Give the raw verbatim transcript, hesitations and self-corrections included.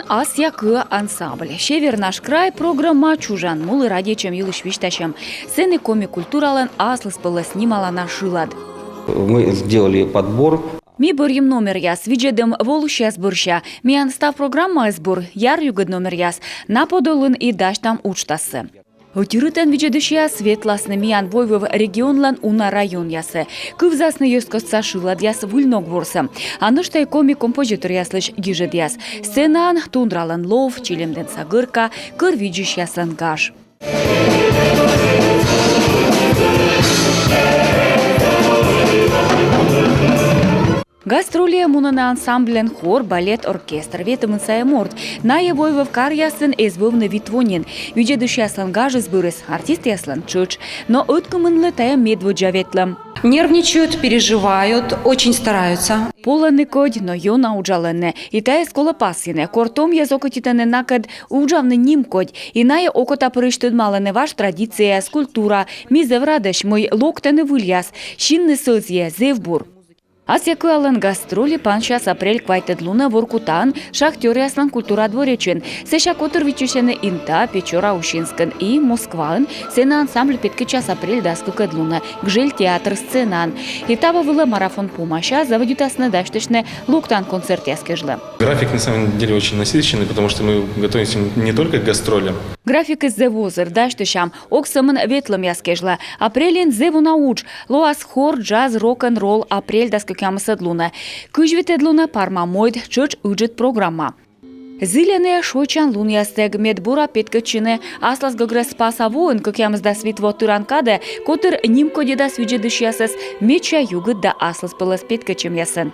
«Асъя кыӧ» ансамбль. «Север — наш край» программа чужан мулы радейтӧм йылысь висьтасьӧм. Сэні коми культуралӧн аслыспӧлӧс нималана шылад. Мы сделали подбор. Ми бӧрйим номеръяс, видзӧдім волысьяс бӧрся. Миян став программаыс бур, яръюгыд номеръяс. На подулын и дасьтам уджтассӧ. Ӧти рытӧн видзӧдысьяс ветласны миян войвыв регионлӧн уна районъясӧ. Кывзасны йӧзкостса шыладъяс выль ног ворсӧ. А нӧшта и коми композиторъяслысь гижӧдъяс. Сценаын «Тундралӧн лов», «Чилимдінса гӧрка», «Кӧр видзысьяслӧн гаж». Гастрольлы мунӧны ансамбльлӧн хор, балет, оркестр. Ветымын сайӧ морт. Найӧ войвыв каръясын эз вӧвны вит во нин. Видзӧдысьяслӧн гажыс-бӧрыс, артистъяслӧн тшӧтш. Но ӧткымынлы тайӧ медводдза ветлӧм. Нервничают, переживают, очень стараются. Полӧны кодь, но ёна уджалӧны. И тайӧс колӧ пасйыны. Кор том йӧз окотитӧны накӧд уджавны нимкодь. И найӧ окотапырысь тӧдмалӧны важ традицияяс, культура. Ми зэв радӧсь, мый локтӧны выльяс. Синны сӧзйӧ зэв бур. «Асъя кыӧлӧн» гастрольлы пансяс апрель квайтӧд лунӧ Воркутаын, Шахтёръяслӧн культура дворечын. Сэсся котырвидзчысьӧны Инта, Печора, Усинскын и Москваын. Сэні ансамбль петкӧдчас апрель дас кыкӧд лунӧ Гжель театр сценаын. И таво вылӧ марафон помася заводитасны дасьтысьны локтан концертъяс кежлӧ. График на самом деле очень насыщенный, потому что мы готовимся не только к гастролям. Графикыс зэв озыр, дасьтысям ог сӧмын ветлӧмъяс кежлӧ. Апрельын зэв уна удж. Лоас хор, джаз, рок-н-ролл апрель дас кӧкъямысӧд лунӧ. Кызь витӧд лунӧ Парма мойд, тшӧтш ыджыд программа. Зільӧны шойччан лунъястӧг, мед бура петкӧдчыны аслас гӧгрӧс Спаса воын, кӧкъямысдас вит во тыран кадӧ котыр нимкодьӧдас видзӧдысьясӧс медся югыд да аслыспӧлӧс петкӧдчӧмъясӧн.